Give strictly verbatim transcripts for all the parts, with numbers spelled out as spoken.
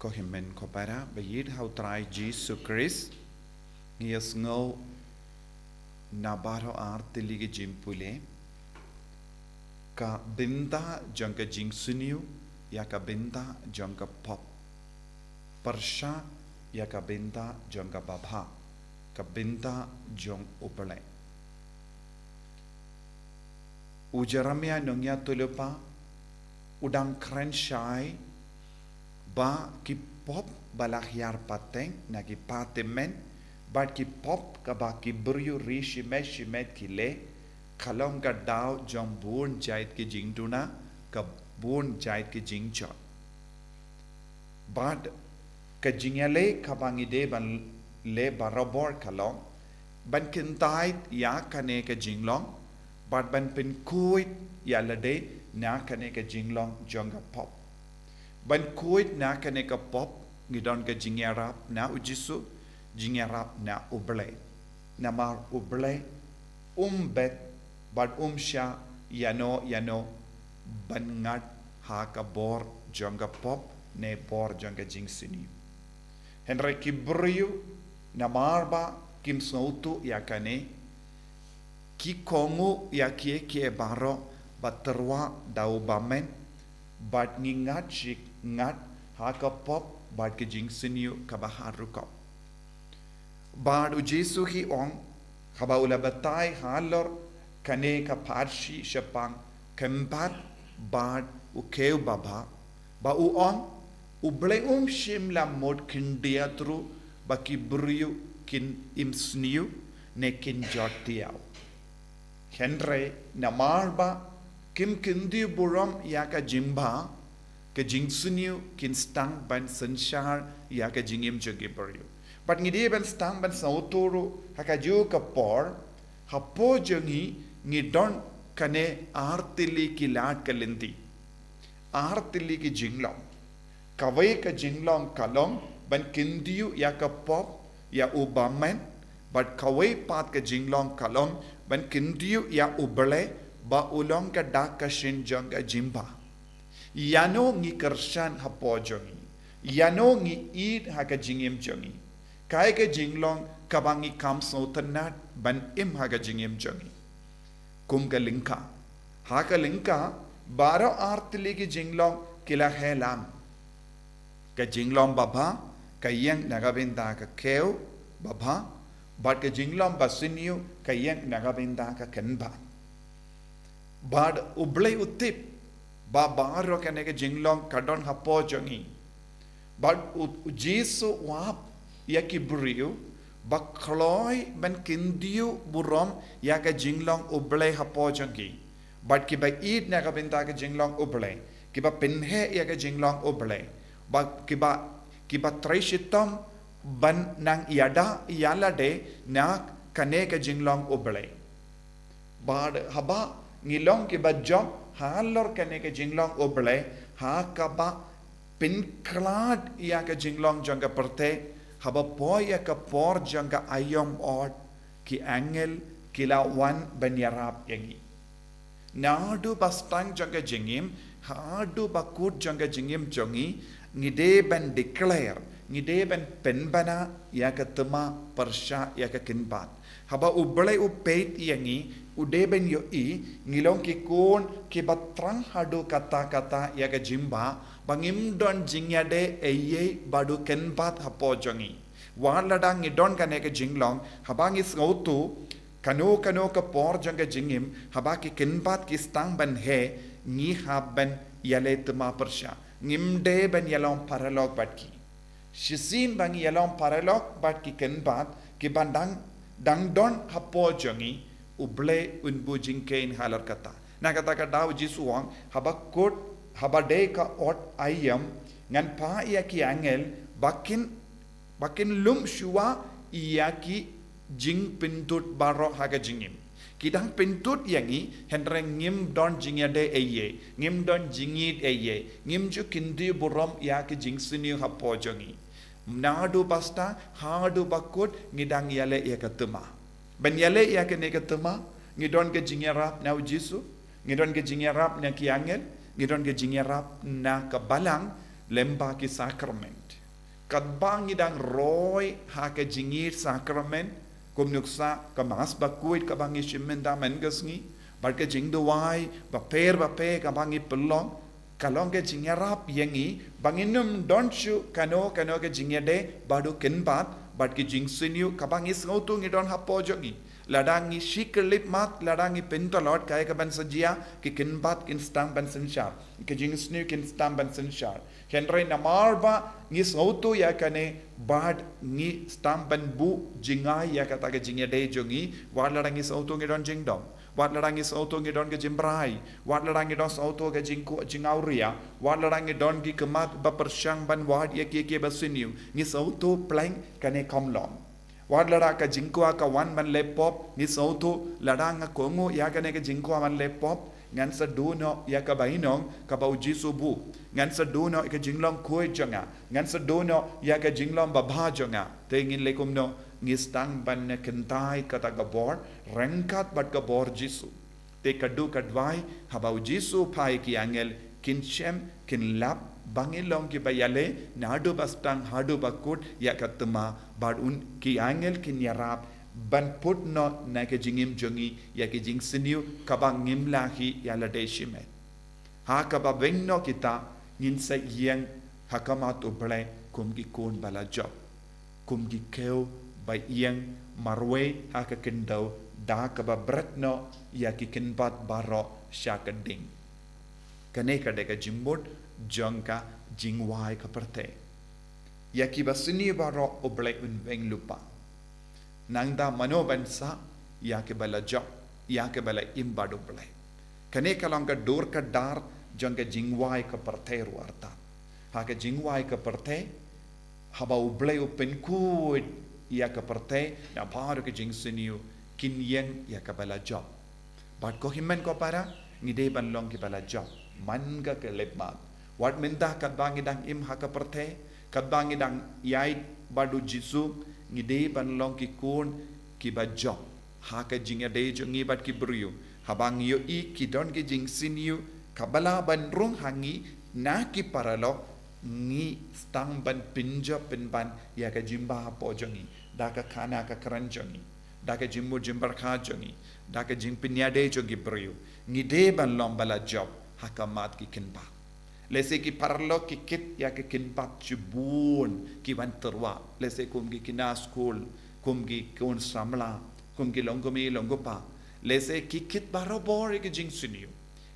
Ko hynmen ko para, ba ïeit ha u Trai Jisu Krist, ngi ïa sngew na baroh ar tylli ki jingpule, ka bynta jong ka jingsniew ïa ka bynta jong ka pop, pyrshah ïa ka bynta jong ka babha, ka bynta jong U Blei. U Jeremiah nongïathuhlypa u dang kren shai ba ki pop ba la hiar pateng na ki pateng, bad ki pop kaba ki briew ri shimet shimet ki leh, ka long ka daw jong bun jait ki jingduna, ka bun jait ki jingjot. Bad ka jingïaleh kaba ngi dei ban leh barabor ka long ban kyntait ïa kane ka jinglong, bad ban pynkhuid ïa lade na kane ka jinglong jong ka pop. Ban khuid na kane ka pop, ngi don ka jingïarap na U Jisu, jingïarap na U Blei. Namar U Blei um bet bad um shah ïano ïano ban ngat ha ka bor jong ka pop ne bor jong ka jingsniew. Hynrei ki briew, namar ba kim sngewthuh ïa kane, ki kohnguh ïa kiei kiei baroh ba tyrwa da u bymman, bad ngi ngat shi ngat ha ka pop bad ka jingsniew kaba ha rukom. Bad U Jisu hi ong, haba u la batai halor kane ka pharshi shaphang kynbat bad u khiew babha, ba u ong, U Blei um shym la mut khyndiat ruh ba ki briew kin im sniew ne kin jot tiaw. Hynrei namar ba kim kyntiew burom ïa ka jingbha, ka jingsniew kin sdang ban synshar ïa ka jingim jong ki briew. Bad ngi dei ban sdang ban sngewthuh ruh ha kajuh ka por, hapoh jong ngi ngi don kane ar tylli ki lad ka lynti, ar tylli ki jinglong. Kawei ka jinglong ka long ban kyntiew ïa ka pop, ïa u bymman, bad kawei pat ka jinglong ka long ban kyntiew ïa U Blei ba u long ka dak ka shin jong ka jingbha. Ïano ngi kyrshan hapoh jong ngi? Ïano ngi ïeit ha ka jingim jong ngi? Kaei ka jinglong kaba ngi kham sngewtynnad ban im ha ka jingim jong ngi? Kum ka lyngkha. Ha ka lyngkha, baroh ar tylli ki jinglong ki la heh lang. Ka jinglong babha ka ïeng na ka bynta ka khiew babha, bad ka jinglong basniew ka ïeng na ka bynta ka kynbat. Bad U Blei u tip ba baroh kane ka jinglong ka don hapoh jong ngi. Bad U, U Jisu u ap ïa ki briew ba kloi ban kyntiew burom ïa ka jinglong U Blei hapoh jong ki. Bad kiba ïeit na ka bynta ka jinglong U Blei, kiba pynheh ïa ka jinglong U Blei, bad kiba, kiba trei shitom ban nang ïada ïa lade na kane ka jinglong U Blei. Bad haba ngi long kiba jop halor kane ka jinglong U Blei, ha kaba pynkhlad ïa ka jinglong jong ka pyrthei, haba poi ïa ka por jong ka aïom ot, ki angel ki la wan ban ïarap ïa ngi. Naduh ba sdang jong ka jingim haduh ba kut jong ka jingim jong ngi, ngi dei ban declare, ngi dei ban pynbna ïa ka thma pyrshah ïa ka kynbat. Haba U Blei u peit ïa ngi, u dei ban ïohi ngi long ki khun kiba thrang haduh katta katta ïa ka jingbha, ba ngim don jingïadei ei ei bad u kynbat hapoh jong ngi. Wat lada ngi don kane ka jinglong, haba ngi sngewthuh, kano kano ka por jong ka jingim, haba ki kynbat ki sdang ban heh, ngi hap ban ïaleh thma pyrshah. Ngim dei ban ïalong paralok bad ki. Shisien ba ngi ïalong paralok bad ki kynbat kiba dang, dang don hapoh jong ngi, U Blei un buh jingkheiñ halor kata. Na kata ka daw U Jisu u ong, haba kut, haba dei ka ot aïom, ngan phah ïa ki angel ba kin, ba kin lum shuwa ïa ki jingpynthut baroh ha ka jingim. Ki dang pynthut ïa ngi, hynrei ngim don jingïadei ei ei, ngim don jingïeit ei ei, ngim ju kyntiew burom ïa ki jingsniew hapoh jong ngi. Naduh ba sdang haduh ba kut ngi dang ïaleh ïa ka thma. Ban ïaleh ïa kane ka thma, ngi don ka jingïarap na U Jisu, ngi don ka jingïarap na ki angel, ngi don ka jingïarap na ka balang, lyngba ki sakrament. Katba ngi dang roi ha ka jingïeit sakrament, kum nuksa ka Mass bakhuid kaba ngi shim mynta mynta ka sngi, bad ka jingduwai bapher bapher kaba ngi pynlong, ka long ka jingïarap ïa ngi ba ngin ym don shuh kano kano ka jingïadei bad u kynbat bad ki jingsniew kaba ngi sngewthuh ngi don hapoh jong ngi. Lada ngi shikhyllipmat, lada ngi pyntlot, kaei kaban sa jia? Ki kynbat kin sdang ban synshar, ki jingsniew kin sdang ban synshar. Hynrei namar ba ngi sngewthuh ïa kane, bad ngi sdang ban buh jngai ïa kata ka jingïadei jong ngi, wat lada ngi sngewthuh ngi don jingdom, wat lada ngi sngewthuh ngi don ka jingbrai, wat lada ngi don sngewthuh ka jingku-, jingawria, wat lada ngi don ki khmat ba pyrshang ban wad ïa kiei kiei ba sniew, ngi sngewthuh pleng kane kam long. Wat lada ka jingkwah ka wan ban leh pop, ngi sngewthuh, lada nga kohnguh ïa kane ka jingkwah ban leh pop, ngan sa duh noh ïa ka bainong kaba u Jisu buh. Ngan sa duh noh ïa ka jinglong khuid jong nga. Ngan sa duh noh ïa ka jinglong babha jong nga. Te ngin leh kumno? Ngi sdang ban kyntait kata ka bor ryngkat bad ka bor Jisu. Te ka duh ka duwai, haba u Jisu u phai, ki angel kin shem, kin lap ba ngin long kiba ïaleh naduh ba sdang haduh ba kut ïa ka tymmen, bad un, ki angel kin ïarap ban put noh na ka jingim jong ngi ïa ki jingsniew kaba ngim lah hi ïa lade shimet. Ha kaba beiñ noh kita, ngin sa ïeng ha khmat U Blei kum ki khun ba la jop, kum ki khew ba ïeng marwei ha ka khyndew, da kaba bret noh ïa ki kynbat baroh sha ka ding. Kane ka dei ka jingmut jong ka jingwai ka pyrthei. Ïa kiba sniew baroh U Blei un beiñ lypa. Nangta mano ban sah? Ïa kiba la jop, ïa kiba la im bad U Blei. Kane ka long ka dur ka dar jong ka jingwai ka pyrthei ruh artat. Ha ka jingwai ka pyrthei, haba U Blei u pynkhuid ïa ka pyrthei na baroh ki jingsniew, kin ïeng ïa kaba la jop. Bad ko hynmen ko para, ngi dei ban long kiba la jop man ka khyllipmat. Wat mynta katba ngi dang im ha ka pyrthei, katba ngi dang ïaid bad u Jisu, ngi dei ban long ki khun kiba jop ha ka jingïadei jong ngi bad ki briew. Haba ngi ïohi ki don ki jingsniew kaba lah ban rung ha ngi na ki paralok, ngi sdang ban pynjop pynban ïa ka jingbha hapoh jong ngi da ka khana ka kren jong ngi, da ka jingmut jingpyrkhat jong ngi, da ka jingpynïadei jong ki briew. Ngi dei ban long ba la jop ha khmat ki kynbat. Lehse ki paralok ki kit ïa ki kynbat shibun, ki wan tyrwa. Lehse kum ki khynnah skul, kum ki khun samla, kum ki longkmie longkpa. Lehse ki kit barabor ïa ki jingsniew.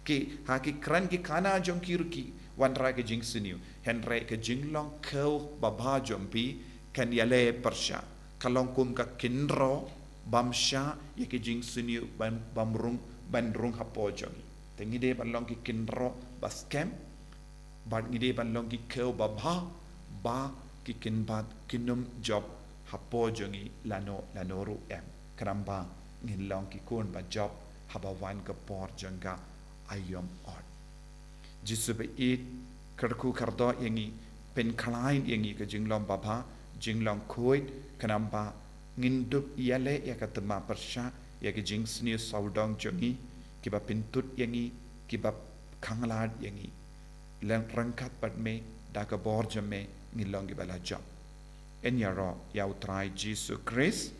Ki, ha ki kren ki khana jong ki ruh ki wanrah ki jingsniew. Hynrei ka jinglong khew babha jong phi kan ïaleh pyrshah. Ka long kum ka khynraw bym shah ïa ki jingsniew ban, bym rung, ban rung hapoh jong ngi. Te ngi dei ban long ki khynraw ba skhem, bad ngi dei ban long ki khew babha, ba ki kynbat kin ym jop hapoh jong ngi lano lano ruh em. Khnang ba ngin long ki khun ba jop haba wan ka por jong ka aïom ot. Jisu ba ïeit, kyrkhu kyrdoh ïa ngi, pynkhlaiñ ïa ngi ka jinglong babha, jinglong khuid, khnang ba ngin dup ïaleh ïa ka tymmen pyrshah ïa ki jingsniew sawdong jong ngi, kiba pyntut ïa ngi, kiba khanglad ïa ngi. Lem ryngkat bad me, da ka bor jong me, ngin long kiba la jop. Yn ïaroh ïa U Trai Jisu Khrist.